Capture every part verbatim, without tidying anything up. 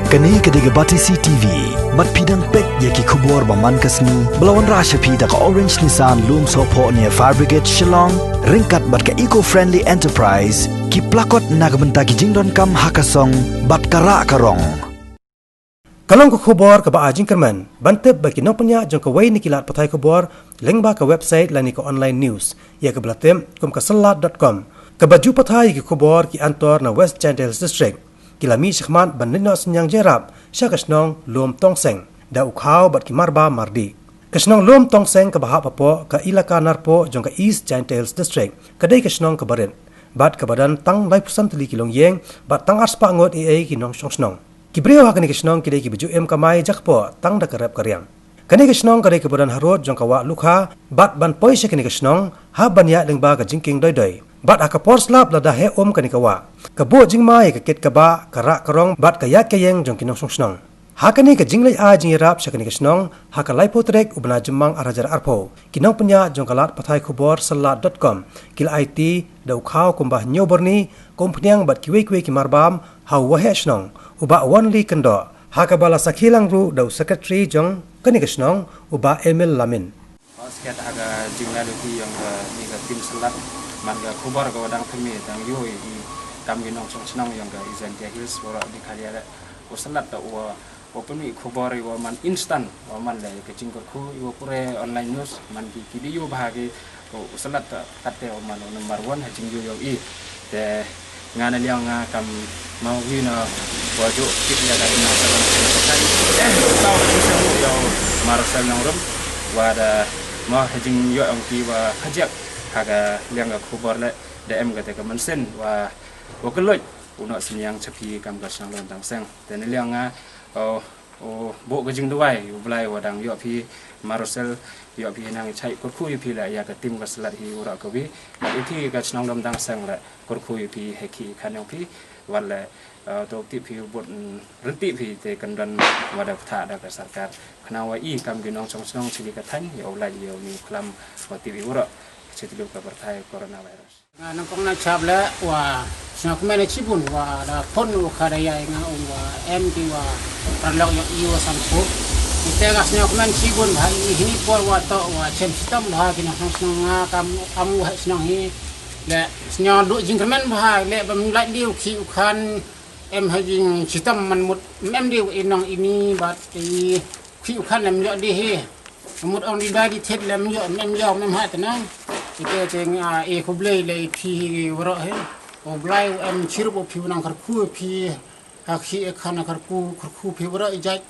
Kane ka dei ka Batesi T V. Bad phi dang peit ïa ki khubor ba man ka sngi ba la wanrah sha phi da ka Orange Nissan Lumsohphoh near Fire Brigade Shillong, ryngkat bad ka Eco Friendly Enterprise, ki plakot na ka bynta ki jingdonkam ha ka song bad ka rah ka rong. Ka long ka khubor kaba ai jingkyrmen ban tip ba ki nongpynïaid jong kawei na ki lad pathai khubor lyngba ka website lane ka online news ïa kaba la tip kum ka salad dot com, kaba ju pathai ïa ki khubor ki antor na West Jaintia Hills District, ki la mih shakhmat ban leit noh synñiang jingïarap sha ka shnong Lumtongseng da u khaw bad ki marbam mardih. Ka shnong Lumtongseng kaba hap hapoh ka Elaka Narpuh jong ka East Jaintia Hills District ka dei ka shnong kaba rit bad kaba don tang laiphew san tylli ki longïing bad tang arspah ngut eiei ki nongshong shnong. Ki briew ha kane ka shnong ki dei kiba ju im kamai jakpoh tang da ka rep ka riang. Kane ka shnong ka dei kaba don harud jong ka wah Lukha bad ban poi sha kane ka shnong hap ban ïaid lyngba ka jingkieng doi doi. Bad ha ka por slap lada heh um kane ka wah, ka buh jingma ïa ka kit ka bah, ka rah ka rong bad ka ïaid ka ïeng jong ki nongshong shnong. Ha kane ka jingleit ai jingïarap sha kane ka shnong ha ka laiphew tarik u bnai Jymmang ar hajar arphew, ki nongpynïaid jong ka lad pathai khubor salad dot com ki la aiti da u khaw kumba hynñiew byrni, ka umphniang bad kiwei kiwei ki marbam ha u waheh shnong, u Bah Wanli Kyndoh, ha kaba la sakhi lang ruh da u secretary jong kane ka shnong, u Bah Emil Lamin. Basket ha ka jinglaliti ïong ka ni ka tim salad, man ka khubor ka wa dang thymmai dang ïoh i kam ki nongshong shnong ïong ka East Jaintia Hills, waroh di khalia le u salad ta u wa pynmih khubor i wa man instant, wa man le ka jingkyrkhu i wa pure online news, man ki ki di ïoh bha ki, u salad ta katte wa man u number one ha jingïoh ïong i. Te nga na liang nga kam mau hi na wa ju kit ïa ka ina ka long ka kan. Eh, tau ka jingsamu ïa u Marcel Nongrum wa da ma ha jingïoh ong ki wa ha jiak ha ka liang ka khubor le da em ka te ka mynsiem wa wa ka loit u noh synñiang cha phi kam ka shnong Lumtongseng. Te na liang nga, oh, oh, buh ka jingduwai u Blai wa dang ïoh phi Marcel, ïoh phi nang chai kyrkhu ïa phi le ïa ka tim ka salad hi u rah ka wi. Ïa phi ka shnong Lumtongseng le kyrkhu ïa phi he ki khan ïong phi, wat le, eh, to tip phi u bud, mm, rynti phi te kan don wa da ktha da ka sarkar. Khnang wa i kam ki nongshong shnong chili ka thaiñ ïa u lait ïa u ni u khlam wa tip i u rah. Chitlu ka pyrthai coronavirus. Nga nang kong na chap le wa sngewkmen shibun wa da phone u kha da ïa nga ong wa em ki wa paralok ïa i wa Sangphu. Ite nga sngewkmen shibun bha i hini por wa to wa chem shitom bha ki nongshong shnong nga kam am wa shnong hi. Le sngewduh jingkyrmen bha le bam lait diu ki u khan em ha jingshitom man mut em diu i nong ini bad i ki u khan em ïoh di hi. Mut ong di dai di thied lem ïoh, em ïoh, em ha tnang. Ite te nga e khublei le i phi waroh hi. U Blai u em chirup u phi u nang kyrkhu phi. Ha khi e khan kyrkhu, kyrkhu phi waroh i jait.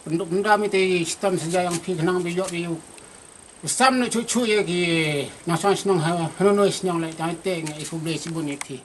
Pyndup pyndam ite i shitom sa jai ong phi khnang bi ïoh bi u. U sam na chu chu ïa ki nongshong shnong ha, hanu nu shnong le, tang ite nga e khublei shibun ïa phi.